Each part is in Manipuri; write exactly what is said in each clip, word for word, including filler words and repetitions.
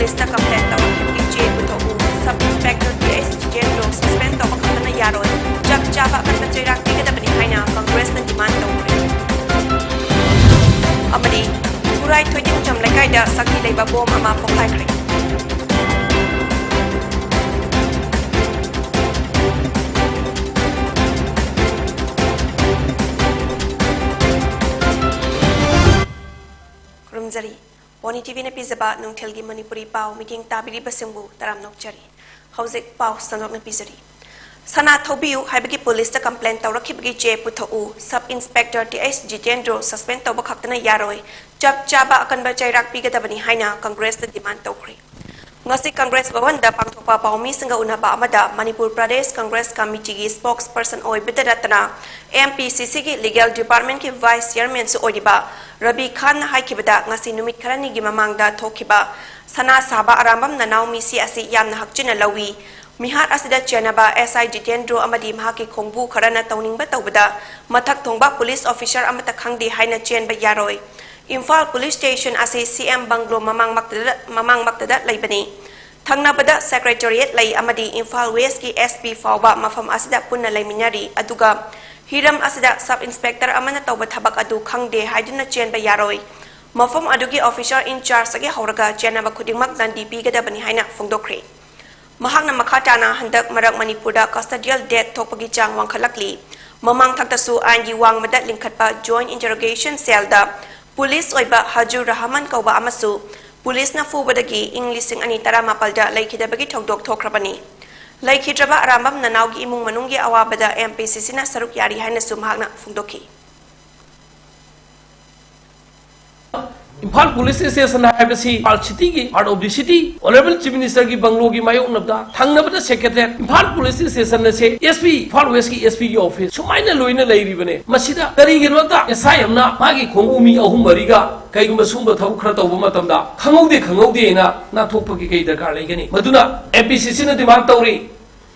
ꯄꯨꯂꯤꯁꯇ ꯀꯝꯄ꯭ꯂꯦꯟ ꯇꯧꯔꯛꯈꯤꯕꯒꯤ ꯆꯦ ꯄꯨꯊꯣꯛꯎ, ꯁꯕ ꯏꯟꯁꯄꯦꯛꯇꯔ ꯇꯤ ꯑꯦꯁ ꯖꯤꯇꯦꯟꯗ꯭ꯔꯣ ꯁꯁꯄꯦꯟ ꯇꯧꯕ ꯈꯛꯇꯅ ꯌꯥꯔꯣꯏ, ꯆꯞ ꯆꯥꯕ ꯑꯀꯟꯕ ꯆꯩꯔꯥꯛ ꯄꯤꯒꯗꯕꯅꯤ ꯍꯥꯏꯅ ꯀꯪꯒ꯭ꯔꯦꯁꯅ ꯗꯤꯃꯥꯟ ꯇꯧꯈ꯭ꯔꯦ꯫ ꯑꯃꯗꯤ ꯈꯨꯔꯥꯏ ꯊꯣꯏꯗꯤꯡꯖꯝ ꯂꯩꯀꯥꯏꯗ ꯁꯛꯇꯤ ꯂꯩꯕ ꯕꯣꯝ ꯑꯃ ꯄꯣꯈꯥꯏꯈ꯭ꯔꯦ꯫ ꯈꯨꯔꯨꯝꯖꯔꯤ꯫ ꯄꯣꯅꯤ ꯇꯤꯚꯤꯅ ꯄꯤꯖꯕ ꯅꯨꯡꯊꯤꯜꯒꯤ ꯃꯅꯤꯄꯨꯔꯤ ꯄꯥꯎ ꯃꯤꯠꯌꯦꯡ ꯇꯥꯕꯤꯔꯤꯕꯁꯤꯡꯕꯨ ꯇꯔꯥꯝꯅ ꯑꯣꯛꯆꯔꯤ꯫ ꯍꯧꯖꯤꯛ ꯄꯥꯎ ꯁꯟꯗꯣꯛꯅ ꯄꯤꯖꯔꯤ꯫ ꯁꯅꯥ ꯊꯧꯕꯤꯌꯨ ꯍꯥꯏꯕꯒꯤ ꯄꯨꯂꯤꯁꯇ ꯀꯝꯄ꯭ꯂꯦꯟ ꯇꯧꯔꯛꯈꯤꯕꯒꯤ ꯆꯦ ꯄꯨꯊꯣꯛꯎ, ꯁꯕ ꯏꯟꯁꯄꯦꯛꯇꯔ ꯇꯤ ꯑꯦꯁ ꯖꯤꯇꯦꯟꯗ꯭ꯔꯣ ꯁꯁꯄꯦꯟ ꯇꯧꯕ ꯈꯛꯇꯅ ꯌꯥꯔꯣꯏ, ꯆꯞ ꯆꯥꯕ ꯑꯀꯟꯕ ꯆꯩꯔꯥꯛ ꯄꯤꯒꯗꯕꯅꯤ ꯍꯥꯏꯅ ꯀꯪꯒ꯭ꯔꯦꯁꯇ ꯗꯤꯃꯥꯟ ꯇꯧꯈ꯭ꯔꯦ꯫ ꯉꯁꯤ ꯀꯪꯒ꯭ꯔꯦꯁ ꯚꯋꯟꯗ ꯄꯥꯡꯊꯣꯛꯄ ꯄꯥꯎꯃꯤꯁꯤꯡꯒ ꯎꯅꯕ ꯑꯃꯗ ꯃꯅꯤꯄꯨꯔ ꯄ꯭ꯔꯗꯦꯁ ꯀꯪꯒ꯭ꯔꯦꯁ ꯀꯃꯤꯇꯤꯒꯤ ꯁ꯭ꯄꯣꯛꯁ ꯄꯔꯁꯟ ꯑꯣꯏꯕꯇ ꯅꯠꯇꯅ ꯑꯦꯝ ꯄꯤ ꯁꯤ ꯁꯤꯒꯤ ꯂꯤꯒꯦꯜ ꯗꯤꯄꯥꯔꯠꯃꯦꯟꯠꯀꯤ ꯚꯥꯏꯁ ꯆꯤꯌꯔꯃꯦꯟꯁꯨ ꯑꯣꯏꯔꯤꯕ ꯔꯕꯤ ꯈꯥꯟꯅ ꯍꯥꯏꯈꯤꯕꯗ, ꯉꯁꯤ ꯅꯨꯃꯤꯠ ꯈꯔꯅꯤꯒꯤ ꯃꯃꯥꯡꯗ ꯊꯣꯛꯈꯤꯕ ꯁꯅꯥ ꯁꯥꯕ ꯑꯔꯥꯝꯕꯝ ꯅꯅꯥꯎ ꯃꯤꯁꯤ ꯑꯁꯤ ꯌꯥꯝꯅ ꯍꯛꯆꯤꯟꯅ ꯂꯧꯏ꯫ ꯃꯤꯍꯥꯠ ꯑꯁꯤꯗ ꯆꯦꯟꯅꯕ ꯑꯦꯁ ꯑꯥꯏ ꯖꯤꯇꯦꯟꯗ꯭ꯔꯣ ꯑꯃꯗꯤ ꯃꯍꯥꯛꯀꯤ ꯈꯣꯡꯕꯨ ꯈꯔꯅ ꯇꯧꯅꯤꯡꯕ ꯇꯧꯕꯗ ꯃꯊꯛ ꯊꯣꯡꯕ ꯄꯨꯂꯤꯁ ꯑꯣꯐꯤꯁꯔ ꯑꯃꯠꯇ ꯈꯪꯗꯦ ꯍꯥꯏꯅ ꯆꯦꯟꯕ ꯌꯥꯔꯣꯏ꯫ ꯏꯝꯐꯥꯜ ꯄꯨꯂꯤꯁ ꯁ꯭ꯇꯦꯁꯟ ꯑꯁꯤ ꯁꯤ ꯑꯦꯝ ꯕꯪꯒ꯭ꯂꯣ ꯃꯃꯥꯡꯃꯛꯇꯗ, ꯃꯃꯥꯡꯃꯛꯇꯗ ꯂꯩꯕꯅꯤ꯫ ꯊꯪꯅꯕꯗ ꯁꯦꯀ꯭ꯔꯦꯇꯔꯤꯌꯦꯠ ꯂꯩ ꯑꯃꯗꯤ ꯏꯝꯐꯥꯜ ꯋꯦꯁꯀꯤ ꯑꯦꯁ ꯄꯤ ꯐꯥꯎꯕ ꯃꯐꯝ ꯑꯁꯤꯗ ꯄꯨꯟꯅ ꯂꯩꯃꯤꯟꯅꯔꯤ꯫ ꯑꯗꯨꯒ ꯍꯤꯔꯝ ꯑꯁꯤꯗ ꯁꯕ ꯏꯟꯁꯄꯦꯛꯇꯔ ꯑꯃꯅ ꯇꯧꯕ ꯊꯕꯛ ꯑꯗꯨ ꯈꯪꯗꯦ ꯍꯥꯏꯗꯨꯅ ꯆꯦꯟꯕ ꯌꯥꯔꯣꯏ꯫ ꯃꯐꯝ ꯑꯗꯨꯒꯤ ꯑꯣꯐꯤꯁꯔ ꯏꯟꯆꯥꯔꯖꯇꯒꯤ ꯍꯧꯔꯒ ꯆꯦꯟꯅꯕ ꯈꯨꯗꯤꯡꯃꯛ ꯗꯟꯗꯤ ꯄꯤꯒꯗꯕꯅꯤ ꯍꯥꯏꯅ ꯐꯣꯡꯗꯣꯛꯈ꯭ꯔꯦ꯫ ꯃꯍꯥꯛꯅ ꯃꯈꯥ ꯇꯥꯅ ꯍꯟꯗꯛ ꯃꯔꯛ ꯃꯅꯤꯄꯨꯔꯗ ꯀꯁꯇꯗꯤꯌꯦꯜ ꯗꯦꯊ ꯊꯣꯛꯄꯒꯤ ꯆꯥꯡ ꯋꯥꯡꯈꯠꯂꯛꯂꯤ꯫ ꯃꯃꯥꯡ ꯊꯥꯛꯇꯁꯨ ꯑꯥꯏꯟꯒꯤ ꯋꯥꯡꯃꯗ ꯂꯤꯡꯈꯠꯄ ꯖꯣꯏꯟꯠ ꯏꯟꯇꯔꯣꯒꯦꯁꯟ ꯁꯦꯜꯗ ꯄꯨꯂꯤꯁ ꯑꯣꯏꯕ ꯍꯖꯨꯔ ꯔꯍꯃꯟ ꯀꯧꯕ ꯑꯃꯁꯨ ꯄꯨꯂꯤꯁꯅ ꯐꯨꯕꯗꯒꯤ ꯏꯪ ꯂꯤꯁꯤꯡ ꯑꯅꯤ ꯇꯔꯥꯃꯥꯄꯜꯗ ꯂꯩꯈꯤꯗꯕꯒꯤ ꯊꯧꯗꯣꯛ ꯊꯣꯛꯈ꯭ꯔꯕꯅꯤ꯫ ꯂꯩꯈꯤꯗ꯭ꯔꯕ ꯑꯔꯥꯝꯕꯝ ꯅꯅꯥꯎꯒꯤ ꯏꯃꯨꯡ ꯃꯅꯨꯡꯒꯤ ꯑꯋꯥꯕꯗ ꯑꯦꯝ ꯄꯤ ꯁꯤ ꯁꯤꯅ ꯁꯔꯨꯛ ꯌꯥꯔꯤ ꯍꯥꯏꯅꯁꯨ ꯃꯍꯥꯛꯅ ꯐꯣꯡꯗꯣꯛꯈꯤ꯫ ꯏꯝꯐꯥꯜ ꯄꯨꯂꯤꯁ ꯁ꯭ꯇꯦꯁꯟ ꯍꯥꯏꯕꯁꯤ Imphal ꯁꯤꯇꯤꯒꯤ, heart of the city, Honourable Chief Minister ꯒꯤ ꯕꯪꯒ꯭ꯂꯣꯒꯤ ꯃꯥꯌꯣꯛꯅꯕꯗ ꯊꯪꯅꯕꯗ ꯁꯦꯀ꯭ꯔꯦꯇꯔꯤꯌꯦꯠ, ꯏꯝꯐꯥꯜ ꯄꯨꯂꯤꯁ ꯁ꯭ꯇꯦꯁꯟ ꯑꯁꯦ ꯑꯦꯁ ꯄꯤ, ꯏꯝꯐꯥꯜ ꯋꯦꯁꯀꯤ ꯑꯦꯁ ꯄꯤ ꯒꯤ ꯑꯣꯐꯤꯁ ꯁꯨꯃꯥꯏꯅ ꯂꯣꯏꯅ ꯂꯩꯔꯤꯕꯅꯦ꯫ ꯃꯁꯤꯗ ꯀꯔꯤꯒꯤꯅꯣꯗ ꯑꯦꯁ ꯑꯥꯏ ꯑꯦꯝꯅ ꯃꯥꯒꯤ ꯈꯣꯡꯕꯨ ꯃꯤ ꯑꯍꯨꯝ ꯃꯔꯤꯒ ꯀꯩꯒꯨꯝꯕ ꯁꯨꯝꯕ ꯊꯕꯛ ꯈꯔ ꯇꯧꯕ ꯃꯇꯝꯗ ꯈꯪꯍꯧꯗꯦ, ꯈꯪꯍꯧꯗꯦꯅ ꯅꯥꯟꯊꯣꯛꯄꯒꯤ ꯀꯩ ꯗꯔꯀꯥꯔ ꯂꯩꯒꯅꯤ? ꯃꯗꯨꯅ ꯑꯦꯝ ꯄꯤ ꯁꯤ ꯁꯤꯅ ꯗꯤꯃꯥꯟ ꯇꯧꯔꯤ꯫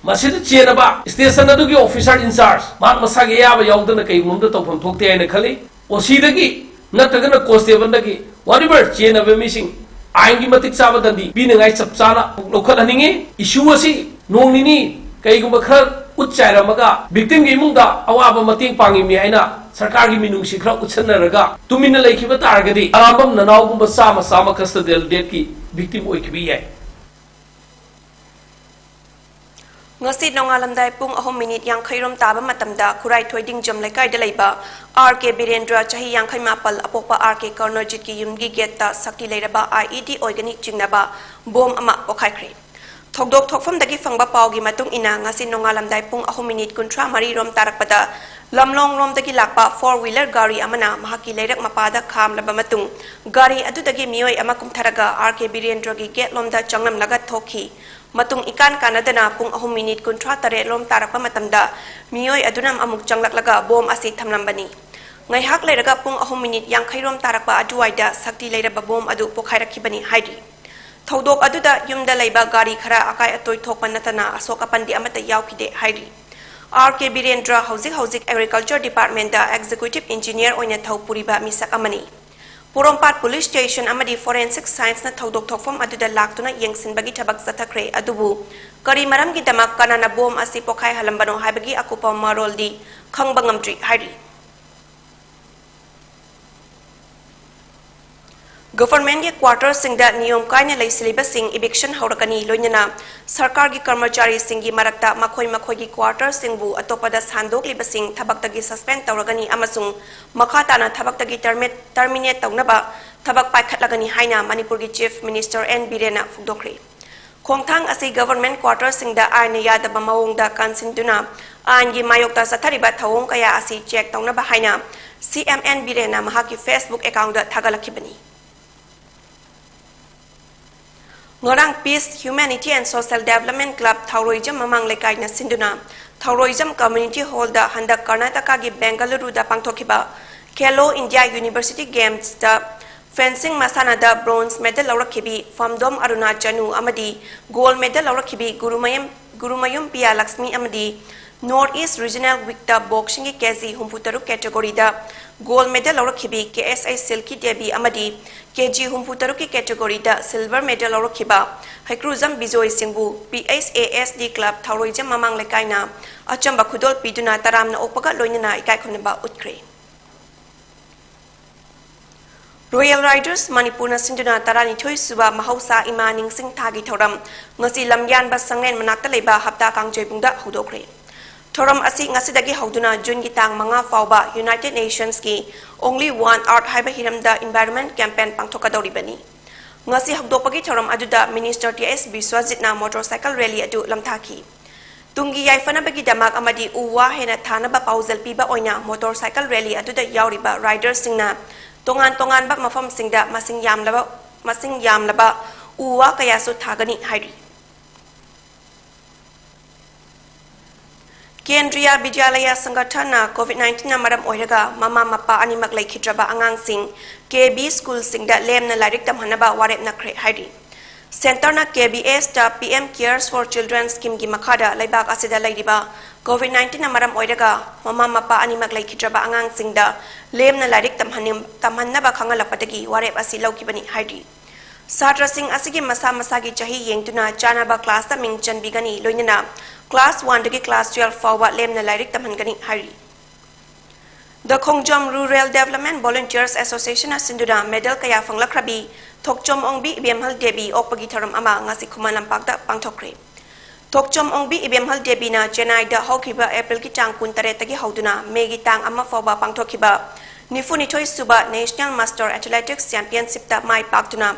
ꯃꯁꯤꯗ ꯆꯦꯟꯅꯕ ꯁ꯭ꯇꯦꯁꯟ ꯑꯗꯨꯒꯤ ꯑꯣꯐꯤꯁꯔ ꯏꯟꯆꯥꯔꯖ, ꯃꯍꯥꯛ ꯃꯁꯥꯒꯤ ꯑꯌꯥꯕ ꯌꯥꯎꯗꯅ ꯀꯩꯒꯨꯝꯕ ꯑꯃꯗ ꯇꯧꯐꯝ ꯊꯣꯛꯇꯦ ꯍꯥꯏꯅ ꯈꯜꯂꯤ꯫ ꯑꯣ ꯁꯤꯗꯒꯤ ꯅꯠꯇ꯭ꯔꯒꯅ ꯀꯣꯟꯁꯇꯦꯕꯜꯗꯒꯤ, whatever, ꯆꯦꯟꯅꯕ ꯃꯤꯁꯤꯡ ꯑꯥꯏꯟꯒꯤ ꯃꯇꯤꯛ ꯆꯥꯕ ꯗꯟꯗꯤ ꯄꯤꯅꯉꯥꯏ ꯆꯞ ꯆꯥꯅ ꯂꯧꯈꯠꯍꯟꯅꯤꯡꯉꯤ꯫ Issue ꯑꯁꯤ ꯅꯣꯡ ꯅꯤꯅꯤ ꯀꯩꯒꯨꯝꯕ ꯈꯔ ꯎꯠ ꯆꯥꯏꯔꯝꯃꯒ victimꯒꯤ ꯏꯃꯨꯡꯗ ꯑꯋꯥꯕ ꯃꯇꯦꯡ ꯄꯥꯡꯉꯤꯃꯤ ꯍꯥꯏꯅ ꯁꯔꯀꯥꯔꯒꯤ ꯃꯤꯅꯨꯡꯁꯤ ꯈꯔ ꯎꯠꯁꯟꯅꯔꯒ ꯇꯨꯃꯤꯟꯅ ꯂꯩꯈꯤꯕ ꯇꯥꯔꯒꯗꯤ ꯑꯔꯥꯝꯕꯝ ꯅꯅꯥꯎꯒꯨꯝꯕ ꯆꯥꯝꯃ, ꯆꯥꯝꯃ custodial deathꯀꯤ victim ꯑꯣꯏꯈꯤꯕ ꯌꯥꯏ꯫ ꯉꯁꯤ ꯅꯣꯡꯉꯥꯜꯂꯝꯗꯥꯏ ꯄꯨꯡ ꯑꯍꯨꯝ ꯃꯤꯅꯤꯠ ꯌꯥꯡꯈꯩ ꯔꯣꯝ ꯇꯥꯕ ꯃꯇꯝꯗ ꯈꯨꯔꯥꯏ ꯊꯣꯏꯗꯤꯡꯖꯝ ꯂꯩꯀꯥꯏꯗ ꯂꯩꯕ ꯑꯥꯔ ꯀꯦ ꯕꯤꯔꯦꯟꯗ꯭ꯔ, ꯆꯍꯤ ꯌꯥꯡꯈꯩ ꯃꯥꯄꯜ, ꯑꯄꯣꯛꯄ ꯑꯥꯔ ꯀꯦ ꯀꯔꯅꯖꯤꯠꯀꯤ ꯌꯨꯝꯒꯤ ꯒꯦꯠꯇ ꯁꯛꯇꯤ ꯂꯩꯔꯕ ꯑꯥꯏ ꯏ ꯗꯤ ꯑꯣꯏꯒꯅꯤ ꯆꯤꯡꯅꯕ ꯕꯣꯝ ꯑꯃ ꯄꯣꯈꯥꯏꯈ꯭ꯔꯦ꯫ ꯊꯧꯗꯣꯛ ꯊꯣꯛꯐꯝꯗꯒꯤ ꯐꯪꯕ ꯄꯥꯎꯒꯤ ꯃꯇꯨꯡ ꯏꯟꯅ, ꯉꯁꯤ ꯅꯣꯡꯉꯥꯜꯂꯝꯗꯥꯏ ꯄꯨꯡ ꯑꯍꯨꯝ ꯃꯤꯅꯤꯠ ꯀꯨꯟꯊ꯭ꯔꯥ ꯃꯔꯤ ꯔꯣꯝ ꯇꯥꯔꯛꯄꯗ ꯂꯝꯂꯣꯡ ꯔꯣꯝꯗꯒꯤ ꯂꯥꯛꯄ four wheeler ꯒꯥꯔꯤ ꯑꯃꯅ ꯃꯍꯥꯛꯀꯤ ꯂꯩꯔꯛ ꯃꯄꯥꯗ ꯈꯥꯝꯂꯕ ꯃꯇꯨꯡ, ꯒꯥꯔꯤ ꯑꯗꯨꯗꯒꯤ ꯃꯤꯑꯣꯏ ꯑꯃ ꯀꯨꯝꯊꯔꯒ ꯑꯥꯔ ꯀꯦ ꯕꯤꯔꯦꯟꯗ꯭ꯔꯒꯤ ꯒꯦꯠ ꯂꯣꯝꯗ ꯆꯪꯂꯝꯂꯒ ꯊꯣꯛꯈꯤ꯫ ꯃꯇꯨꯡ ꯏꯀꯥꯟ ꯀꯥꯟꯅꯗꯅ ꯄꯨꯡ ꯑꯍꯨꯝ ꯃꯤꯅꯤꯠ ꯀꯨꯟꯊ꯭ꯔꯥ ꯇꯔꯦꯠ ꯔꯣꯝ ꯇꯥꯔꯛꯄ ꯃꯇꯝꯗ ꯃꯤꯑꯣꯏ ꯑꯗꯨꯅ ꯑꯃꯨꯛ ꯆꯪꯂꯛꯂꯒ ꯕꯣꯝ ꯑꯁꯤ ꯊꯝꯂꯝꯕꯅꯤ꯫ ꯉꯥꯏꯍꯥꯛ ꯂꯩꯔꯒ ꯄꯨꯡ ꯑꯍꯨꯝ ꯃꯤꯅꯤꯠ ꯌꯥꯡꯈꯩ ꯔꯣꯝ ꯇꯥꯔꯛꯄ ꯑꯗꯨꯋꯥꯏꯗ ꯁꯛꯇꯤ ꯂꯩꯔꯕ ꯕꯣꯝ ꯑꯗꯨ ꯄꯣꯈꯥꯏꯔꯛꯈꯤꯕꯅꯤ ꯍꯥꯏꯔꯤ꯫ ꯊꯧꯗꯣꯛ ꯑꯗꯨꯗ ꯌꯨꯝꯗ ꯂꯩꯕ ꯒꯥꯔꯤ ꯈꯔ ꯑꯀꯥꯏ ꯑꯇꯣꯏ ꯊꯣꯛꯄ ꯅꯠꯇꯅ ꯑꯁꯣꯛ ꯑꯄꯟꯗꯤ ꯑꯃꯠꯇ ꯌꯥꯎꯈꯤꯗꯦ ꯍꯥꯏꯔꯤ꯫ ꯑꯥꯔ ꯀꯦ ꯕꯤꯔꯦꯟꯗ꯭ꯔ ꯍꯧꯖꯤꯛ ꯍꯧꯖꯤꯛ Agriculture Departmentꯇ Executive Engineer ꯑꯣꯏꯅ ꯊꯧ ꯄꯨꯔꯤꯕ ꯃꯤꯁꯛ ꯑꯃꯅꯤ꯫ ꯄꯣꯔꯣꯝꯄꯥꯠ Police Station ꯑꯃꯗꯤ Forensic Scienceꯅ ꯊꯧꯗꯣꯛ ꯊꯣꯛꯐꯝ ꯑꯗꯨꯗ ꯂꯥꯛꯇꯨꯅ ꯌꯦꯡꯁꯤꯟꯕꯒꯤ ꯊꯕꯛ ꯆꯠꯊꯈ꯭ꯔꯦ꯫ ꯑꯗꯨꯕꯨ ꯀꯔꯤ ꯃꯔꯝꯒꯤꯗꯃꯛ ꯀꯅꯥꯅ ꯕꯣꯝ ꯑꯁꯤ ꯄꯣꯈꯥꯏꯍꯜꯂꯝꯕꯅꯣ ꯍꯥꯏꯕꯒꯤ ꯑꯀꯨꯞꯄ ꯃꯔꯣꯜꯗꯤ ꯈꯪꯕ ꯉꯝꯗ꯭ꯔꯤ ꯍꯥꯏꯔꯤ꯫ Governmentꯀꯤ quarterꯁꯤꯡꯗ ꯅꯤꯌꯣꯝ ꯀꯥꯏꯅ ꯂꯩꯁꯤꯜꯂꯤꯕꯁꯤꯡ eviction ꯍꯧꯔꯛꯀꯅꯤ, ꯂꯣꯏꯅꯅ ꯁꯔꯀꯥꯔꯒꯤ ꯀꯔꯃꯆꯥꯔꯤꯁꯤꯡꯒꯤ ꯃꯔꯛꯇ ꯃꯈꯣꯏ ꯃꯈꯣꯏꯒꯤ quarterꯁꯤꯡꯕꯨ ꯑꯇꯣꯞꯄꯗ ꯁꯥꯟꯗꯣꯛꯂꯤꯕꯁꯤꯡ ꯊꯕꯛꯇꯒꯤ suspend ꯇꯧꯔꯒꯅꯤ ꯑꯃꯁꯨꯡ ꯃꯈꯥ ꯇꯥꯅ ꯊꯕꯛꯇꯒꯤ terminate, terminate ꯇꯧꯅꯕ ꯊꯕꯛ ꯄꯥꯏꯈꯠꯂꯒꯅꯤ ꯍꯥꯏꯅ ꯃꯅꯤꯄꯨꯔꯒꯤ Chief Minister ꯑꯦꯟ ꯕꯤꯔꯦꯟꯅ ꯐꯣꯡꯗꯣꯛꯈ꯭ꯔꯦ꯫ ꯈꯣꯡꯊꯥꯡ ꯑꯁꯤ government quarterꯁꯤꯡꯗ ꯑꯥꯏꯟꯅ ꯌꯥꯗꯕ ꯃꯑꯣꯡꯗ ꯀꯟꯁꯤꯟꯗꯨꯅ ꯑꯥꯏꯟꯒꯤ ꯃꯥꯌꯣꯛꯇ ꯆꯠꯊꯔꯤꯕ ꯊꯧꯑꯣꯡ ꯀꯌꯥ ꯑꯁꯤ check ꯇꯧꯅꯕ ꯍꯥꯏꯅ ꯁꯤ ꯑꯦꯝ ꯑꯦꯟ ꯕꯤꯔꯦꯟꯅ ꯃꯍꯥꯛꯀꯤ Facebook accountꯇ ꯊꯥꯒꯠꯂꯛꯈꯤꯕꯅꯤ꯫ ꯉꯔꯥꯡ Peace, Humanity and Social Development Club ꯊꯧꯔꯣꯏꯖꯝ ꯃꯃꯥꯡ ꯂꯩꯀꯥꯏꯅ ꯁꯤꯟꯗꯨꯅ ꯊꯧꯔꯣꯏꯖꯝ Community Hallꯗ ꯍꯟꯗꯛ ꯀꯔꯅꯥꯇꯀꯥꯒꯤ ꯕꯦꯡꯒꯂꯨꯔꯨꯗ ꯄꯥꯡꯊꯣꯛꯈꯤꯕ Khelo India University Gamesꯇ fencing ꯃꯁꯥꯟꯅꯗ bronze medal ꯂꯧꯔꯛꯈꯤꯕꯤ ꯐꯝꯗꯣꯝ ꯑꯔꯨꯅꯥ ꯆꯅꯨ ꯑꯃꯗꯤ gold medal ꯂꯧꯔꯛꯈꯤꯕꯤ ꯒꯨꯔꯨꯃꯌꯨꯝ, ꯒꯨꯔꯨꯃꯌꯨꯝ ꯄꯤꯌꯥ ꯂꯛꯁꯃꯤ ꯑꯃꯗꯤ North East Regional Weekꯇ boxingꯒꯤ KG ꯍꯨꯝꯐꯨ ꯇꯔꯨꯛ categoryꯗ gold medal ꯂꯧꯔꯛꯈꯤꯕꯤ KSI ꯁꯤꯜꯀꯤ ꯗꯦꯕꯤ ꯑꯃꯗꯤ KG ꯍꯨꯝꯐꯨ ꯇꯔꯨꯛꯀꯤ categoryꯗ silver medal ꯂꯧꯔꯛꯈꯤꯕ ꯍꯩꯀ꯭ꯔꯨꯖꯝ ꯕꯤꯖꯣꯏ ꯁꯤꯡꯕꯨ PHASD club ꯊꯥꯎꯔꯣꯏꯖꯝ ꯃꯃꯥꯡ ꯂꯩꯀꯥꯏꯅ ꯑꯆꯝꯕ ꯈꯨꯗꯣꯜ ꯄꯤꯗꯨꯅ ꯇꯔꯥꯝꯅ ꯑꯣꯛꯄꯒ ꯂꯣꯏꯅꯅ ꯏꯀꯥꯏ ꯈꯨꯝꯅꯕ ꯎꯠꯈ꯭ꯔꯦ꯫ Royal Riders ꯃꯅꯤꯄꯨꯔꯅ ꯁꯤꯟꯗꯨꯅ ꯇꯔꯥꯅꯤꯊꯣꯏ ꯁꯨꯕ ꯃꯍꯧꯁꯥ ꯏꯃꯥ ꯅꯤꯡꯁꯤꯡ ꯊꯥꯒꯤ ꯊꯧꯔꯝ ꯉꯁꯤ ꯂꯝꯌꯥꯟꯕ ꯁꯪꯂꯦꯟ ꯃꯅꯥꯛꯇ ꯂꯩꯕ ꯍꯞꯇꯥ ꯀꯥꯡꯖꯩꯕꯨꯡꯗ ꯍꯧꯗꯣꯛꯈ꯭ꯔꯦ꯫ ꯊꯧꯔꯝ ꯑꯁꯤ ꯉꯁꯤꯗꯒꯤ ꯍꯧꯗꯨꯅ ꯖꯨꯟꯒꯤ ꯇꯥꯡ ꯃꯉꯥ ꯐꯥꯎꯕ United Nationsꯀꯤ Only One Earth ꯍꯥꯏꯕ ꯍꯤꯔꯝꯗ environment campaign ꯄꯥꯡꯊꯣꯛꯀꯗꯧꯔꯤꯕꯅꯤ꯫ ꯉꯁꯤ ꯍꯧꯗꯣꯛꯄꯒꯤ ꯊꯧꯔꯝ ꯑꯗꯨꯗ Minister T S ꯕꯤꯁ꯭ꯋꯖꯤꯠꯅ motorcycle rally ꯑꯗꯨ ꯂꯝꯊꯥꯈꯤ꯫ ꯇꯨꯡꯒꯤ ꯌꯥꯏꯐꯅꯕꯒꯤꯗꯃꯛ ꯑꯃꯗꯤ ꯎ ꯋꯥ ꯍꯦꯟꯅ ꯊꯥꯅꯕ ꯄꯥꯎꯖꯦꯜ ꯄꯤꯕ ꯑꯣꯏꯅ motorcycle rally ꯑꯗꯨꯗ ꯌꯥꯎꯔꯤꯕ riderꯁꯤꯡꯅ ꯇꯣꯉꯥꯟ ꯇꯣꯉꯥꯟꯕ ꯃꯐꯝꯁꯤꯡꯗ ꯃꯁꯤꯡ ꯌꯥꯝꯂꯕ, ꯃꯁꯤꯡ ꯌꯥꯝꯂꯕ ꯎ ꯋꯥ ꯀꯌꯥꯁꯨ ꯊꯥꯒꯅꯤ ꯍꯥꯏꯔꯤ꯫ ꯀꯦꯟꯗ꯭ꯔꯤꯌꯥ ꯕꯤꯗ꯭ꯌꯥꯂꯌꯥ ꯁꯪꯒꯊꯟꯅ COVID nineteenꯅ ꯃꯔꯝ ꯑꯣꯏꯔꯒ ꯃꯃꯥ ꯃꯄꯥ ꯑꯅꯤꯃꯛ ꯂꯩꯈꯤꯗ꯭ꯔꯕ ꯑꯉꯥꯡꯁꯤꯡ KB schoolꯁꯤꯡꯗ ꯂꯦꯝꯅ ꯂꯥꯏꯔꯤꯛ ꯇꯝꯍꯟꯅꯕ ꯋꯥꯔꯦꯞ ꯅꯈ꯭ꯔꯦ ꯍꯥꯏꯔꯤ꯫ Centreꯅ KBSꯇ PM Cares for Children schemeꯒꯤ ꯃꯈꯥꯗ ꯂꯩꯕꯥꯛ ꯑꯁꯤꯗ ꯂꯩꯔꯤꯕ COVID nineteenꯅ ꯃꯔꯝ ꯑꯣꯏꯔꯒ ꯃꯃꯥ ꯃꯄꯥ ꯑꯅꯤꯃꯛ ꯂꯩꯈꯤꯗ꯭ꯔꯕ ꯑꯉꯥꯡꯁꯤꯡꯗ ꯂꯦꯝꯅ ꯂꯥꯏꯔꯤꯛ ꯇꯝꯍꯟꯅꯤꯡ-, ꯇꯝꯍꯟꯅꯕ ꯈꯪꯍꯜꯂꯛꯄꯗꯒꯤ ꯋꯥꯔꯦꯞ ꯑꯁꯤ ꯂꯧꯈꯤꯕꯅꯤ ꯍꯥꯏꯔꯤ꯫ ꯁꯥꯇ꯭ꯔꯁꯤꯡ ꯑꯁꯤꯒꯤ ꯃꯁꯥ ꯃꯁꯥꯒꯤ ꯆꯍꯤ ꯌꯦꯡꯗꯨꯅ ꯆꯥꯅꯕ classꯇ ꯃꯤꯡ ꯆꯟꯕꯤꯒꯅꯤ, ꯂꯣꯏꯅꯅ class oneꯗꯒꯤ class twelve ꯐꯥꯎꯕ ꯂꯦꯝꯅ ꯂꯥꯏꯔꯤꯛ ꯇꯝꯍꯟꯒꯅꯤ ꯍꯥꯏꯔꯤ꯫ The Khongjom Rural Development Volunteers Associationꯅ ꯁꯤꯟꯗꯨꯅ medal ꯀꯌꯥ ꯐꯪꯂꯛꯈ꯭ꯔꯕꯤ ꯊꯣꯛꯆꯣꯝ ꯑꯣꯡꯕꯤ ꯏꯕꯦꯝꯍꯜ ꯗꯦꯕꯤ ꯑꯣꯛꯄꯒꯤ ꯊꯧꯔꯝ ꯑꯃ ꯉꯁꯤ ꯈꯨꯃꯟ ꯂꯝꯄꯥꯛꯇ ꯄꯥꯡꯊꯣꯛꯈ꯭ꯔꯦ꯫ ꯊꯣꯛꯆꯣꯝ ꯑꯣꯡꯕꯤ ꯏꯕꯦꯝꯍꯜ ꯗꯦꯕꯤꯅ ꯆꯦꯟꯅꯥꯏꯗ ꯍꯧꯈꯤꯕ Aprilꯒꯤ ꯇꯥꯡ ꯀꯨꯟꯇꯔꯦꯠꯇꯒꯤ ꯍꯧꯗꯨꯅ Mayꯒꯤ ꯇꯥꯡ ꯑꯃ ꯐꯥꯎꯕ ꯄꯥꯡꯊꯣꯛꯈꯤꯕ ꯅꯤꯐꯨꯅꯤꯊꯣꯏ ꯁꯨꯕ National Master Athletics Championshipꯇ ꯃꯥꯏ ꯄꯥꯛꯇꯨꯅ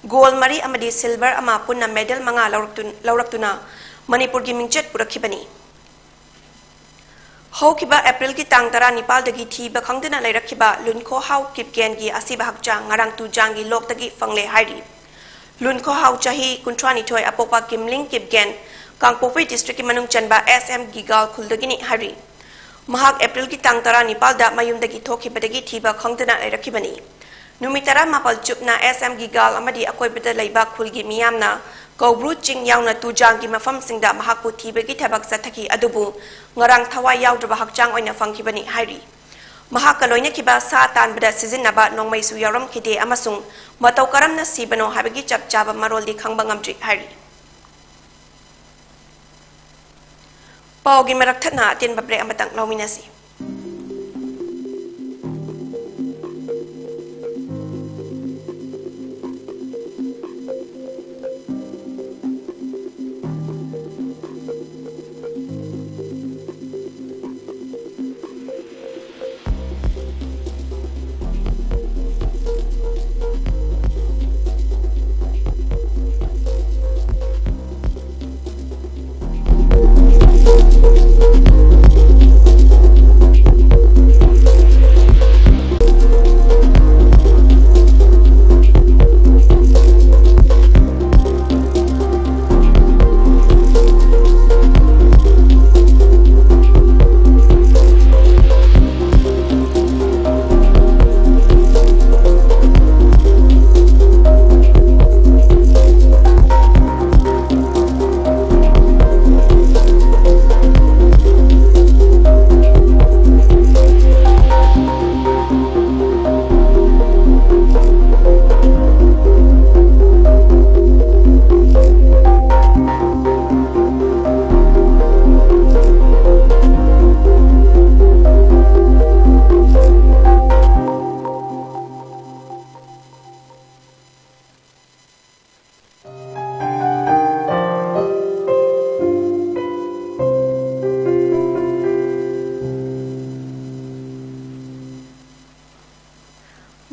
gold ꯃꯔꯤ ꯑꯃꯗꯤ silver ꯑꯃ, ꯄꯨꯟꯅ medal ꯃꯉꯥ ꯂꯧꯔꯛꯇꯨ-, ꯂꯧꯔꯛꯇꯨꯅ ꯃꯅꯤꯄꯨꯔꯒꯤ ꯃꯤꯡꯆꯠ ꯄꯨꯔꯛꯈꯤꯕꯅꯤ꯫ ꯍꯧꯈꯤꯕ Aprilꯒꯤ ꯇꯥꯡ ꯇꯔꯥꯅꯤꯄꯥꯜꯗꯒꯤ ꯊꯤꯕ ꯈꯪꯗꯅ ꯂꯩꯔꯛꯈꯤꯕ ꯂꯨꯟꯈꯣꯍꯥꯎ ꯀꯤꯞꯒꯦꯟꯒꯤ ꯑꯁꯤꯕ ꯍꯛꯆꯥꯡ ꯉꯔꯥꯡ ꯇꯨꯖꯥꯡꯒꯤ ꯂꯣꯛꯇꯒꯤ ꯐꯪꯂꯦ ꯍꯥꯏꯔꯤ꯫ ꯂꯨꯟꯈꯣꯍꯥꯎ ꯆꯍꯤ ꯀꯨꯟꯊ꯭ꯔꯥꯅꯤꯊꯣꯏ ꯑꯄꯣꯛꯄ ꯀꯤꯝꯂꯤꯡ ꯀꯤꯞꯒꯦꯟ ꯀꯥꯡꯄꯣꯛꯄꯤ districtꯀꯤ ꯃꯅꯨꯡ ꯆꯟꯕ S M ꯒꯤꯒꯥꯜ ꯈꯨꯜꯗꯒꯤꯅꯤ ꯍꯥꯏꯔꯤ꯫ ꯃꯍꯥꯛ Aprilꯒꯤ ꯇꯥꯡ ꯇꯔꯥꯅꯤꯄꯥꯜꯗ ꯃꯌꯨꯝꯗꯒꯤ ꯊꯣꯛꯈꯤꯕꯗꯒꯤ ꯊꯤꯕ ꯈꯪꯗꯅ ꯂꯩꯔꯛꯈꯤꯕꯅꯤ꯫ ꯅꯨꯃꯤꯠ ꯇꯔꯥꯃꯥꯄꯜ ꯆꯨꯞꯅ ꯑꯦꯁ ꯑꯦꯝ ꯒꯤꯒꯥꯜ ꯑꯃꯗꯤ ꯑꯀꯣꯏꯕꯗ ꯂꯩꯕ ꯈꯨꯜꯒꯤ ꯃꯤꯌꯥꯝꯅ ꯀꯧꯕ꯭ꯔꯨ ꯆꯤꯡ ꯌꯥꯎꯅ ꯇꯨꯖꯥꯡꯒꯤ ꯃꯐꯝꯁꯤꯡꯗ ꯃꯍꯥꯛꯄꯨ ꯊꯤꯕꯒꯤ ꯊꯕꯛ ꯆꯠꯊꯈꯤ, ꯑꯗꯨꯕꯨ ꯉꯔꯥꯡ ꯊꯋꯥꯏ ꯌꯥꯎꯗ꯭ꯔꯕ ꯍꯛꯆꯥꯡ ꯑꯣꯏꯅ ꯐꯪꯈꯤꯕꯅꯤ ꯍꯥꯏꯔꯤ꯫ ꯃꯍꯥꯛꯀ ꯂꯣꯏꯅꯈꯤꯕ ꯁꯥ ꯇꯥꯟꯕꯗ ꯁꯤꯖꯤꯟꯅꯕ ꯅꯣꯡꯃꯩꯁꯨ ꯌꯥꯎꯔꯝꯈꯤꯗꯦ ꯑꯃꯁꯨꯡ ꯃꯇꯧ ꯀꯔꯝꯅ ꯁꯤꯕꯅꯣ ꯍꯥꯏꯕꯒꯤ ꯆꯞ ꯆꯥꯕ ꯃꯔꯣꯜꯗꯤ ꯈꯪꯕ ꯉꯝꯗ꯭ꯔꯤ ꯍꯥꯏꯔꯤ꯫ ꯄꯥꯎꯒꯤ ꯃꯔꯛ ꯊꯠꯅ ꯑꯇꯦꯟꯕ ꯕ꯭ꯔꯦꯛ ꯑꯃꯇꯪ ꯂꯧꯃꯤꯟꯅꯁꯤ꯫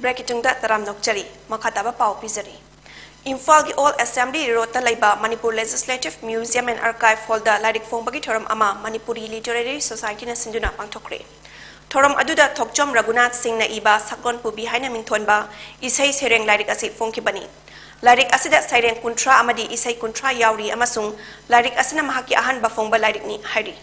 ꯕ꯭ꯔꯦꯛꯀꯤ ꯇꯨꯡꯗ ꯇꯔꯥꯝꯅ ꯑꯣꯛꯆꯔꯤ꯫ ꯃꯈꯥ ꯇꯥꯕ ꯄꯥꯎ ꯄꯤꯖꯔꯤ꯫ ꯏꯝꯐꯥꯜꯒꯤ ꯑꯣꯜ ꯑꯦꯁꯦꯝꯕ꯭ꯂꯤ ꯔꯣꯗꯇ ꯂꯩꯕ ꯃꯅꯤꯄꯨꯔ ꯂꯦꯖꯤꯁꯂꯦꯇꯤꯚ ꯃ꯭ꯌꯨꯖꯤꯌꯝ ꯑꯦꯟ ꯑꯥꯔꯀꯥꯏꯚ ꯍꯣꯜꯗ ꯂꯥꯏꯔꯤꯛ ꯐꯣꯡꯕꯒꯤ ꯊꯧꯔꯝ ꯑꯃ ꯃꯅꯤꯄꯨꯔꯤ ꯂꯤꯇꯔꯦꯔꯤ ꯁꯣꯁꯥꯏꯇꯤꯅ ꯁꯤꯟꯗꯨꯅ ꯄꯥꯡꯊꯣꯛꯈ꯭ꯔꯦ꯫ ꯊꯧꯔꯝ ꯑꯗꯨꯗ ꯊꯣꯛꯆꯣꯝ ꯔꯘꯨꯅꯥꯊ ꯁꯤꯡꯅ ꯏꯕ ꯁꯛꯂꯣꯟ ꯄꯨꯕꯤ ꯍꯥꯏꯅ ꯃꯤꯡꯊꯣꯟꯕ ꯏꯁꯩ ꯁꯩꯔꯦꯡ ꯂꯥꯏꯔꯤꯛ ꯑꯁꯤ ꯐꯣꯡꯈꯤꯕꯅꯤ꯫ ꯂꯥꯏꯔꯤꯛ ꯑꯁꯤꯗ ꯁꯩꯔꯦꯡ ꯀꯨꯟꯊ꯭ꯔꯥ ꯑꯃꯗꯤ ꯏꯁꯩ ꯀꯨꯟꯊ꯭ꯔꯥ ꯌꯥꯎꯔꯤ ꯑꯃꯁꯨꯡ ꯂꯥꯏꯔꯤꯛ ꯑꯁꯤꯅ ꯃꯍꯥꯛꯀꯤ ꯑꯍꯥꯟꯕ ꯐꯣꯡꯕ ꯂꯥꯏꯔꯤꯛꯅꯤ ꯍꯥꯏꯔꯤ꯫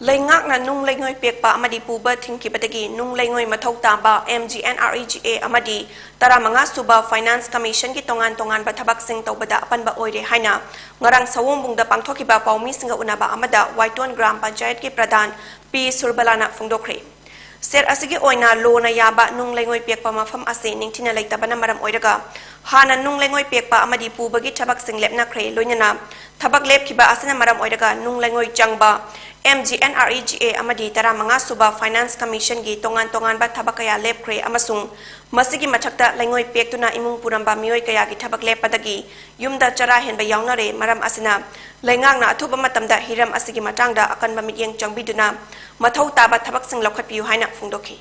ꯂꯩꯉꯥꯛꯅ ꯅꯨꯡ ꯂꯩꯉꯣꯏ ꯄꯦꯛꯄ ꯑꯃꯗꯤ ꯄꯨꯕ ꯊꯤꯡꯈꯤꯕꯗꯒꯤ ꯅꯨꯡ ꯂꯩꯉꯣꯏ ꯃꯊꯧ ꯇꯥꯕ M G N R E G A ꯑꯃꯗꯤ ꯇꯔꯥꯃꯉꯥ ꯁꯨꯕ Finance Commission ꯒꯤ ꯇꯣꯉꯥꯟ ꯇꯣꯉꯥꯟꯕ ꯊꯕꯛꯁꯤꯡ ꯇꯧꯕꯗ ꯑꯄꯟꯕ ꯑꯣꯏꯔꯦ ꯍꯥꯏꯅ ꯉꯔꯥꯡ ꯁꯑꯣꯝꯕꯨꯡꯗ ꯄꯥꯡꯊꯣꯛꯈꯤꯕ ꯄꯥꯎꯃꯤꯁꯤꯡꯒ ꯎꯅꯕ ꯑꯃꯗ ꯋꯥꯏꯇꯣꯟ ꯒ꯭ꯔꯥꯝ ꯄꯟꯆꯥꯌꯠꯀꯤ ꯄ꯭ꯔꯙꯥꯟ ꯄꯤ ꯁꯨꯔꯕꯂꯥꯅ ꯐꯣꯡꯗꯣꯛꯈ꯭ꯔꯦ꯫ State ꯑꯁꯤꯒꯤ ꯑꯣꯏꯅ ꯂꯣꯅ ꯌꯥꯕ ꯅꯨꯡ ꯂꯩꯉꯣꯏ ꯄꯦꯛꯄ ꯃꯐꯝ ꯑꯁꯤ ꯅꯤꯡꯊꯤꯅ ꯂꯩꯇꯕꯅ ꯃꯔꯝ ꯑꯣꯏꯔꯒ ꯍꯥꯟꯅ ꯅꯨꯡ ꯂꯩꯉꯣꯏ ꯄꯦꯛꯄ ꯑꯃꯗꯤ ꯄꯨꯕꯒꯤ ꯊꯕꯛꯁꯤꯡ ꯂꯦꯞꯅꯈ꯭ꯔꯦ꯫ ꯂꯣꯏꯅꯅ ꯊꯕꯛ ꯂꯦꯞꯈꯤꯕ ꯑꯁꯤꯅ ꯃꯔꯝ ꯑꯣꯏꯔꯒ ꯅꯨꯡ ꯂꯩꯉꯣꯏ ꯆꯪꯕ M G N R E G A ꯑꯃꯗꯤ ꯇꯔꯥꯃꯉꯥ ꯁꯨꯕ Finance Commission ꯒꯤ ꯇꯣꯉꯥꯟ ꯇꯣꯉꯥꯟꯕ ꯊꯕꯛ ꯀꯌꯥ ꯂꯦꯞꯈ꯭ꯔꯦ ꯑꯃꯁꯨꯡ ꯃꯁꯤꯒꯤ ꯃꯊꯛꯇ ꯂꯩꯉꯣꯏ ꯄꯦꯛꯇꯨꯅ ꯏꯃꯨꯡ ꯄꯨꯔꯝꯕ ꯃꯤꯑꯣꯏ ꯀꯌꯥꯒꯤ ꯊꯕꯛ ꯂꯦꯞꯄꯗꯒꯤ ꯌꯨꯝꯗ ꯆꯔꯥ ꯍꯦꯟꯕ ꯌꯥꯎꯅꯔꯦ꯫ ꯃꯔꯝ ꯑꯁꯤꯅ ꯂꯩꯉꯥꯛꯅ ꯑꯊꯨꯕ ꯃꯇꯝꯗ ꯍꯤꯔꯝ ꯑꯁꯤꯒꯤ ꯃꯇꯥꯡꯗ ꯑꯀꯟꯕ ꯃꯤꯠꯌꯦꯡ ꯆꯪꯕꯤꯗꯨꯅ ꯃꯊꯧ ꯇꯥꯕ ꯊꯕꯛꯁꯤꯡ ꯂꯧꯈꯠꯄꯤꯌꯨ ꯍꯥꯏꯅ ꯐꯣꯡꯗꯣꯛꯈꯤ꯫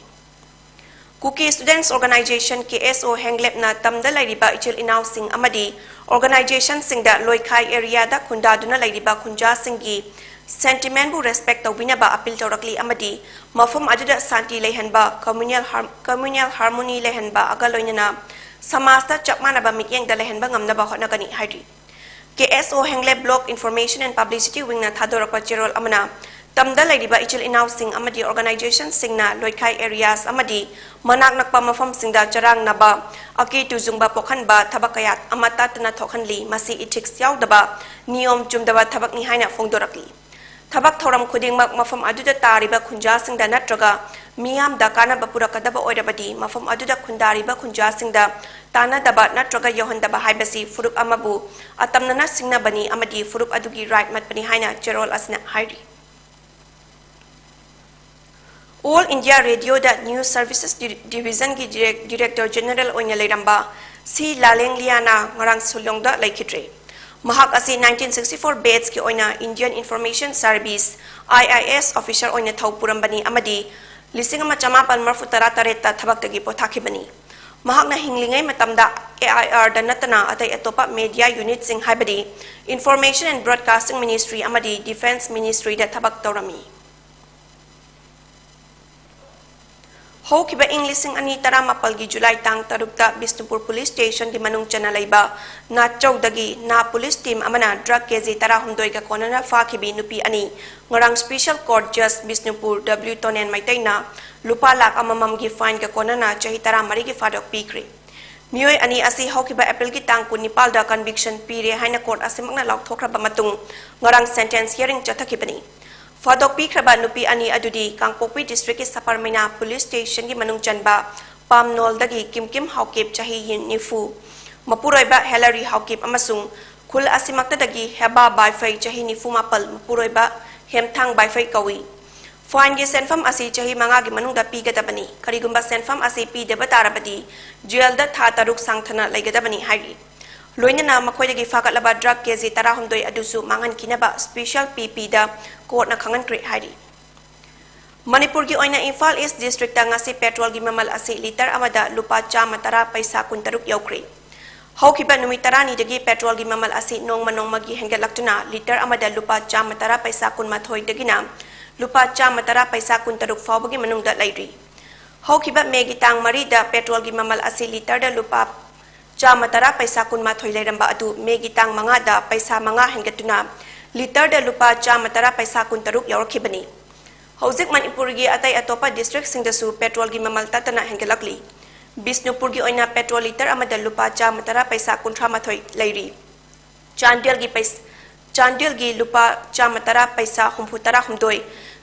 Kuki Students Organization, K S O, ꯍꯦꯡꯂꯦꯞꯅ ꯇꯝꯗ ꯂꯩꯔꯤꯕ ꯏꯆꯤꯜ ꯏꯅꯥꯎꯁꯤꯡ ꯑꯃꯗꯤ organization ꯁꯤꯡꯗ ꯂꯣꯏꯈꯥꯏ area ꯗ ꯈꯨꯟꯗꯥꯗꯨꯅ ꯂꯩꯔꯤꯕ ꯈꯨꯟꯖꯥꯁꯤꯡꯒꯤ sentiment ꯕꯨ respect ꯇꯧꯕꯤꯅꯕ appeal ꯇꯧꯔꯛꯂꯤ ꯑꯃꯗꯤ ꯃꯐꯝ ꯑꯗꯨꯗ ꯁꯥꯟꯇꯤ ꯂꯩꯍꯟꯕ, communal har-, communal harmony ꯂꯩꯍꯟꯕꯒ ꯂꯣꯏꯅꯅ ꯁꯃꯥꯖꯇ ꯆꯞ ꯃꯥꯟꯅꯕ ꯃꯤꯠꯌꯦꯡꯗ ꯂꯩꯍꯟꯕ ꯉꯝꯅꯕ ꯍꯣꯠꯅꯒꯅꯤ ꯍꯥꯏꯔꯤ꯫ K S O ꯍꯦꯡꯂꯦꯞ Block Information and Publicity Wing ꯅ ꯊꯥꯗꯣꯔꯛꯄ ꯆꯦꯔꯣꯜ ꯑꯃꯅ ꯇꯝꯗ ꯂꯩꯔꯤꯕ ꯏꯆꯤꯜ ꯏꯅꯥꯎꯁꯤꯡ ꯑꯃꯗꯤ organization ꯁꯤꯡꯅ ꯂꯣꯏꯈꯥꯏ areas ꯑꯃꯗꯤ ꯃꯅꯥꯛ ꯅꯛꯄ ꯃꯐꯝꯁꯤꯡꯗ ꯆꯔꯥꯡꯅꯕ, ꯑꯀꯤ ꯇꯨꯖꯨꯡꯕ ꯄꯣꯛꯍꯟꯕ ꯊꯕꯛ ꯀꯌꯥ ꯑꯃ ꯇꯠꯇꯅ ꯊꯣꯛꯍꯜꯂꯤ꯫ ꯃꯁꯤ ethics ꯌꯥꯎꯗꯕ, ꯅꯤꯌꯣꯝ ꯆꯨꯝꯗꯕ ꯊꯕꯛꯅꯤ ꯍꯥꯏꯅ ꯐꯣꯡꯗꯣꯔꯛꯂꯤ꯫ ꯊꯕꯛ ꯊꯧꯔꯝ ꯈꯨꯗꯤꯡꯃꯛ ꯃꯐꯝ ꯑꯗꯨꯗ ꯇꯥꯔꯤꯕ ꯈꯨꯟꯖꯥꯁꯤꯡꯗ ꯅꯠꯇ꯭ꯔꯒ ꯃꯤꯌꯥꯝꯗ ꯀꯥꯟꯅꯕ ꯄꯨꯔꯛꯀꯗꯕ ꯑꯣꯏꯔꯕꯗꯤ ꯃꯐꯝ ꯑꯗꯨꯗ ꯈꯨꯟꯗꯥꯔꯤꯕ ꯈꯨꯟꯖꯥꯁꯤꯡꯗ ꯇꯥꯟꯅꯗꯕ ꯅꯠꯇ꯭ꯔꯒ ꯌꯧꯍꯟꯗꯕ ꯍꯥꯏꯕꯁꯤ ꯐꯨꯔꯨꯞ ꯑꯃꯕꯨ ꯑꯇꯝꯅꯅ ꯁꯤꯡꯅꯕꯅꯤ ꯑꯃꯗꯤ ꯐꯨꯔꯨꯞ ꯑꯗꯨꯒꯤ right ꯃꯠꯄꯅꯤ ꯍꯥꯏꯅ ꯆꯦꯔꯣꯜ ꯑꯁꯤꯅ ꯍꯥꯏꯔꯤ꯫ All India Radio ꯗ News Services Di-, Division ꯒꯤ Direc-, Director General ꯑꯣꯏꯅ ꯂꯩꯔꯝꯕ ꯁꯤ ꯂꯥꯂꯦꯡꯂꯤꯌꯥꯅ ꯉꯔꯥꯡ ꯁꯤꯜꯂꯣꯡꯗ ꯂꯩꯈꯤꯗ꯭ꯔꯦ꯫ ꯃꯍꯥꯛ ꯑꯁꯤ nineteen sixty-four batch ꯀꯤ ꯑꯣꯏꯅ Indian Information Service, I I S, officer ꯑꯣꯏꯅ ꯊꯧ ꯄꯨꯔꯝꯕꯅꯤ ꯑꯃꯗꯤ ꯂꯤꯁꯤꯡ ꯑꯃ ꯆꯃꯥꯄꯜ ꯃꯔꯤꯐꯨ ꯇꯔꯥ ꯇꯔꯦꯠꯇ ꯊꯕꯛꯇꯒꯤ ꯄꯣꯊꯥꯈꯤꯕꯅꯤ꯫ ꯃꯍꯥꯛꯅ ꯍꯤꯡꯂꯤꯉꯩ ꯃꯇꯝꯗ A I R ꯗ ꯅꯠꯇꯅ ꯑꯇꯩ ꯑꯇꯣꯞꯄ media unit ꯁꯤꯡ ꯍꯥꯏꯕꯗꯤ Information and Broadcasting Ministry ꯑꯃꯗꯤ Defence Ministry ꯗ ꯊꯕꯛ ꯇꯧꯔꯝꯃꯤ꯫ ꯍꯧꯈꯤꯕ ꯏꯪ ꯂꯤꯁꯤꯡ ꯑꯅꯤ ꯇꯔꯥꯃꯥꯄꯜꯒꯤ ꯖꯨꯂꯥꯏ ꯇꯥꯡ ꯇꯔꯨꯛꯇ ꯕꯤꯁꯅꯨꯄꯨꯔ ꯄꯨꯂꯤꯁ ꯁ꯭ꯇꯦꯁꯟꯒꯤ ꯃꯅꯨꯡ ꯆꯟꯅ ꯂꯩꯕ ꯅꯥꯆꯧꯗꯒꯤ ꯅꯥ ꯄꯨꯂꯤꯁ ꯇꯤꯝ ꯑꯃꯅ ꯗ꯭ꯔꯒ ꯀꯦꯖꯤ ꯇꯔꯥꯍꯨꯝꯗꯣꯏꯒ ꯀꯣꯟꯅꯅ ꯐꯥꯈꯤꯕꯤ ꯅꯨꯄꯤ ꯑꯅꯤ ꯉꯔꯥꯡ ꯁ꯭ꯄꯦꯁꯦꯜ ꯀꯣꯔꯠ ꯖꯖ ꯕꯤꯁꯅꯨꯄꯨꯔ ꯗꯕ꯭ꯂꯤꯎ ꯇꯣꯅꯦꯟ ꯃꯩꯇꯩꯅ ꯂꯨꯄꯥ ꯂꯥꯈ ꯑꯃꯃꯝꯒꯤ ꯐꯥꯏꯟꯒ ꯀꯣꯟꯅꯅ ꯆꯍꯤ ꯇꯔꯥꯃꯔꯤꯒꯤ ꯐꯥꯗꯣꯛ ꯄꯤꯈ꯭ꯔꯦ꯫ ꯃꯤꯑꯣꯏ ꯑꯅꯤ ꯑꯁꯤ ꯍꯧꯈꯤꯕ ꯑꯦꯄ꯭ꯔꯤꯜꯒꯤ ꯇꯥꯡ ꯀꯨꯟꯅꯤꯄꯥꯜꯗ ꯀꯟꯚꯤꯛꯁꯟ ꯄꯤꯔꯦ ꯍꯥꯏꯅ ꯀꯣꯔꯠ ꯑꯁꯤꯃꯛꯅ ꯂꯥꯎꯊꯣꯛꯈ꯭ꯔꯕ ꯃꯇꯨꯡ ꯉꯔꯥꯡ ꯁꯦꯟꯇꯦꯟꯁ ꯍꯤꯌꯔꯤꯡ ꯆꯠꯊꯈꯤꯕꯅꯤ꯫ ꯐꯥꯗꯣꯛꯄꯤꯈ꯭ꯔꯕ ꯅꯨꯄꯤ ꯑꯅꯤ ꯑꯗꯨꯗꯤ ꯀꯥꯡꯄꯣꯛꯄꯤ ꯗꯤꯁꯇ꯭ꯔꯤꯛꯀꯤ ꯁꯄꯔꯃꯩꯅꯥ ꯄꯨꯂꯤꯁ ꯁ꯭ꯇꯦꯁꯟꯒꯤ ꯃꯅꯨꯡ ꯆꯟꯕ ꯄꯥꯝꯅꯣꯜꯗꯒꯤ ꯀꯤꯝꯀꯤꯝ ꯍꯥꯎꯀꯤꯞ ꯆꯍꯤ ꯅꯤꯐꯨ, ꯃꯄꯨꯔꯣꯏꯕ ꯍꯦꯂꯔꯤ ꯍꯥꯎꯀꯤꯞ ꯑꯃꯁꯨꯡ ꯈꯨꯜ ꯑꯁꯤꯃꯛꯇꯗꯒꯤ ꯍꯦꯕꯥ ꯕꯥꯏꯐꯩ ꯆꯍꯤ ꯅꯤꯐꯨ ꯃꯥꯄꯜ, ꯃꯄꯨꯔꯣꯏꯕ ꯍꯦꯝꯊꯥꯡ ꯕꯥꯏꯐꯩ ꯀꯧꯏ꯫ ꯐꯥꯏꯟꯒꯤ ꯁꯦꯟꯐꯝ ꯑꯁꯤ ꯆꯍꯤ ꯃꯉꯥꯒꯤ ꯃꯅꯨꯡꯗ ꯄꯤꯒꯗꯕꯅꯤ꯫ ꯀꯔꯤꯒꯨꯝꯕ ꯁꯦꯟꯐꯝ ꯑꯁꯤ ꯄꯤꯗꯕ ꯇꯥꯔꯕꯗꯤ ꯖꯦꯜꯗ ꯊꯥ ꯇꯔꯨꯛ ꯁꯥꯡꯊꯅ ꯂꯩꯒꯗꯕꯅꯤ ꯍꯥꯏꯔꯤ꯫ ꯂꯣꯏꯅꯅ ꯃꯈꯣꯏꯗꯒꯤ ꯐꯥꯒꯠꯂꯕ ꯗ꯭ꯔꯒ ꯀꯦꯖꯤ ꯇꯔꯥꯍꯨꯝꯗꯣꯏ ꯑꯗꯨꯁꯨ ꯃꯥꯡꯍꯟꯈꯤꯅꯕ ꯁ꯭ꯄꯦꯁꯦꯜ ꯄꯤꯄꯤꯗ ꯀꯣꯔꯠꯅ ꯈꯪꯍꯟꯈ꯭ꯔꯦ ꯍꯥꯏꯔꯤ꯫ ꯃꯅꯤꯄꯨꯔꯒꯤ ꯑꯣꯏꯅ ꯏꯝꯐꯥꯜ ꯏꯁ ꯗꯤꯁꯇ꯭ꯔꯤꯛꯇ ꯉꯁꯤ ꯄꯦꯇ꯭ꯔꯣꯜꯒꯤ ꯃꯃꯜ ꯑꯁꯤ ꯂꯤꯇꯔ ꯑꯃꯗ ꯂꯨꯄꯥ ꯆꯥꯝꯃ ꯇꯔꯥ ꯄꯩꯁꯥ ꯀꯨꯟꯇꯔꯨꯛ ꯌꯧꯈ꯭ꯔꯦ꯫ ꯍꯧꯈꯤꯕ ꯅꯨꯃꯤꯠ ꯇꯔꯥꯅꯤꯗꯒꯤ ꯄꯦꯇ꯭ꯔꯣꯜꯒꯤ ꯃꯃꯜ ꯑꯁꯤ ꯅꯣꯡꯃ ꯅꯣꯡꯃꯒꯤ ꯍꯦꯟꯒꯠꯂꯛꯇꯨꯅ ꯂꯤꯇꯔ ꯑꯃꯗ ꯂꯨꯄꯥ ꯆꯥꯝꯃ ꯇꯔꯥ ꯄꯩꯁꯥ ꯀꯨꯟꯃꯥꯊꯣꯏꯗꯒꯤꯅ ꯂꯨꯄꯥ ꯆꯥꯝꯃ ꯇꯔꯥ ꯄꯩꯁꯥ ꯀꯨꯟꯇꯔꯨꯛ ꯐꯥꯎꯕꯒꯤ ꯃꯅꯨꯡꯗ ꯂꯩꯔꯤ꯫ ꯍꯧꯈꯤꯕ ꯃꯦꯒꯤ ꯇꯥꯡ ꯃꯔꯤꯗ ꯄꯦꯇ꯭ꯔꯣꯜꯒꯤ ꯃꯃꯜ ꯑꯁꯤ ꯂꯤꯇꯔꯗ ꯂꯨꯄꯥ ꯆꯥꯝꯃ ꯇꯔꯥ ꯄꯩꯁꯥ ꯀꯨꯟꯃꯥꯊꯣꯏ ꯂꯩꯔꯝꯕ ꯑꯗꯨ ꯃꯦꯒꯤ ꯇꯥꯡ ꯃꯉꯥꯗ ꯄꯩꯁꯥ ꯃꯉꯥ ꯍꯦꯟꯒꯠꯇꯨꯅ ꯂꯤꯇꯔꯗ ꯂꯨꯄꯥ ꯆꯥꯝꯃ ꯇꯔꯥ ꯄꯩꯁꯥ ꯀꯨꯟꯇꯔꯨꯛ ꯌꯧꯔꯛꯈꯤꯕꯅꯤ꯫ ꯍꯧꯖꯤꯛ ꯃꯅꯤꯄꯨꯔꯒꯤ ꯑꯇꯩ ꯑꯇꯣꯞꯄ ꯗꯤꯁꯇ꯭ꯔꯤꯛꯁꯤꯡꯗꯁꯨ ꯄꯦꯇ꯭ꯔꯣꯜꯒꯤ ꯃꯃꯜ ꯇꯠꯇꯅ ꯍꯦꯟꯒꯠꯂꯛꯂꯤ꯫ ꯕꯤꯁꯅꯨꯄꯨꯔꯒꯤ ꯑꯣꯏꯅ ꯄꯦꯇ꯭ꯔꯣꯜ ꯂꯤꯇꯔ ꯑꯃꯗ ꯂꯨꯄꯥ ꯆꯥꯝꯃ ꯇꯔꯥ ꯄꯩꯁꯥ ꯀꯨꯟꯊ꯭ꯔꯥ ꯃꯥꯊꯣꯏ ꯂꯩꯔꯤ꯫ ꯆꯥꯟꯗꯦꯜꯒꯤ ꯄꯩꯁ-, ꯆꯥꯟꯗꯦꯜꯒꯤ ꯂꯨꯄꯥ ꯆꯥꯝꯃ ꯇꯔꯥ ꯄꯩꯁꯥ ꯍꯨꯝꯐꯨ ꯇꯔꯥ ꯍꯨꯝꯗꯣꯏ,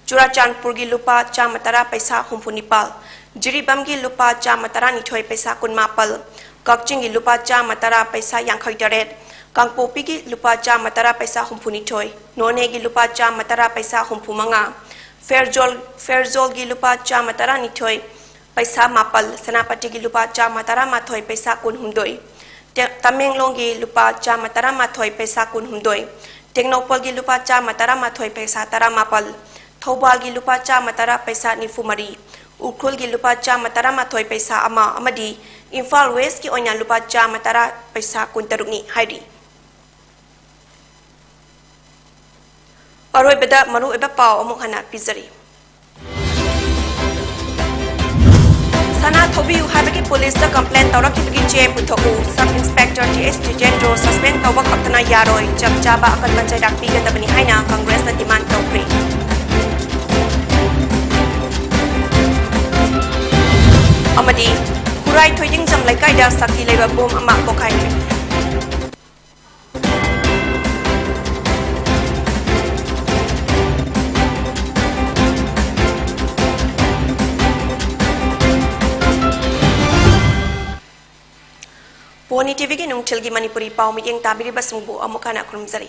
ꯆꯨꯔꯥꯆꯥꯟꯄꯨꯔꯒꯤ ꯂꯨꯄꯥ ꯆꯥꯝꯃ ꯇꯔꯥ ꯄꯩꯁꯥ ꯍꯨꯝꯐꯨ ꯅꯤꯄꯥꯜ, ꯖꯤꯔꯤꯕꯥꯝꯒꯤ ꯂꯨꯄꯥ ꯆꯥꯝꯃ ꯇꯔꯥꯅꯤꯊꯣꯏ ꯄꯩꯁꯥ ꯀꯨꯟ ꯃꯥꯄꯜ, ꯀꯛꯆꯤꯡꯒꯤ ꯂꯨꯄꯥ ꯆꯥꯝꯃ ꯇꯔꯥ ꯄꯩꯁꯥ ꯌꯥꯡꯈꯩ ꯇꯔꯦꯠ, ꯀꯥꯡꯄꯣꯛꯄꯤꯒꯤ ꯂꯨꯄꯥ ꯆꯥꯝꯃ ꯇꯔꯥ ꯄꯩꯁꯥ ꯍꯨꯝꯐꯨ ꯅꯤꯊꯣꯏ, ꯅꯣꯅꯦꯒꯤ ꯂꯨꯄꯥ ꯆꯥꯝꯃ ꯇꯔꯥ ꯄꯩꯁꯥ ꯍꯨꯝꯐꯨ ꯃꯉꯥ, ꯐꯦꯔꯖꯣꯜ, ꯐꯦꯔꯖꯣꯜꯒꯤ ꯂꯨꯄꯥ ꯆꯥꯝꯃ ꯇꯔꯥꯅꯤꯊꯣꯏ ꯄꯩꯁꯥ ꯃꯥꯄꯜ, ꯁꯦꯅꯥꯄꯇꯤꯒꯤ ꯂꯨꯄꯥ ꯆꯥꯝꯃ ꯇꯔꯥꯃꯥꯊꯣꯏ ꯄꯩꯁꯥ ꯀꯨꯟꯍꯨꯝꯗꯣꯏ, ꯇꯦ-, ꯇꯃꯦꯡꯂꯣꯡꯒꯤ ꯂꯨꯄꯥ ꯆꯥꯝꯃ ꯇꯔꯥꯃꯥꯊꯣꯏ ꯄꯩꯁꯥ ꯀꯨꯟꯍꯨꯝꯗꯣꯏ, ꯇꯦꯡꯅꯧꯄꯜꯒꯤ ꯂꯨꯄꯥ ꯆꯥꯝꯃ ꯇꯔꯥꯃꯥꯊꯣꯏ ꯄꯩꯁꯥ ꯇꯔꯥꯃꯥꯄꯜ, ꯊꯧꯕꯥꯜꯒꯤ ꯂꯨꯄꯥ ꯆꯥꯝꯃ ꯇꯔꯥ ꯄꯩꯁꯥ ꯅꯤꯐꯨ ꯃꯔꯤ, ꯎꯈ꯭ꯔꯨꯜꯒꯤ ꯂꯨꯄꯥ ꯆꯥꯝꯃ ꯇꯔꯥꯃꯥꯊꯣꯏ ꯄꯩꯁꯥ ꯑꯃ ꯑꯃꯗꯤ ꯏꯝꯐꯥꯜ ꯋꯦꯁꯀꯤ ꯑꯣꯏꯅ ꯂꯨꯄꯥ ꯆꯥꯝꯃ ꯇꯔꯥ ꯄꯩꯁꯥ ꯀꯨꯟꯇꯔꯨꯛꯅꯤ ꯍꯥꯏꯔꯤ꯫ ꯑꯔꯣꯏꯕꯗ ꯃꯔꯨꯑꯣꯏꯕ ꯄꯥꯎ ꯑꯃꯨꯛ ꯍꯟꯅ ꯄꯤꯖꯔꯤ꯫ ꯁꯅꯥ ꯊꯧꯕꯤꯌꯨ ꯍꯥꯏꯕꯒꯤ ꯄꯨꯂꯤꯁꯇ ꯀꯝꯄ꯭ꯂꯦꯟ ꯇꯧꯔꯛꯈꯤꯕꯒꯤ ꯆꯦ ꯄꯨꯊꯣꯛꯎ꯫ ꯁꯕ ꯏꯟꯁꯄꯦꯛꯇꯔ ꯇꯤ ꯑꯦꯁ ꯖꯤꯇꯦꯟꯗ꯭ꯔꯣ ꯁꯁꯄꯦꯟ ꯇꯧꯕ ꯈꯛꯇꯅ ꯌꯥꯔꯣꯏ, ꯆꯞ ꯆꯥꯕ ꯑꯀꯟꯕ ꯆꯩꯔꯥꯛ ꯄꯤꯒꯗꯕꯅꯤ ꯍꯥꯏꯅ ꯀꯪꯒ꯭ꯔꯦꯁꯅ ꯗꯤꯃꯥꯟ ꯇꯧꯈ꯭ꯔꯦ꯫ ꯑꯃꯗꯤ ꯈꯨꯔꯥꯏ ꯊꯣꯏꯗꯤꯡꯖꯝ ꯂꯩꯀꯥꯏꯗ ꯁꯛꯇꯤ ꯂꯩꯕ ꯕꯣꯝ ꯑꯃ ꯄꯣꯈꯥꯏꯈ꯭ꯔꯦ꯫ ꯄꯣꯅꯤ ꯇꯤꯚꯤꯒꯤ ꯅꯨꯡꯊꯤꯜꯒꯤ ꯃꯅꯤꯄꯨꯔꯤ ꯄꯥꯎ ꯃꯤꯠꯌꯦꯡ ꯇꯥꯕꯤꯔꯤꯕꯁꯤꯡꯕꯨ ꯑꯃꯨꯛ ꯍꯟꯅ ꯈꯨꯔꯨꯝꯖꯔꯤ꯫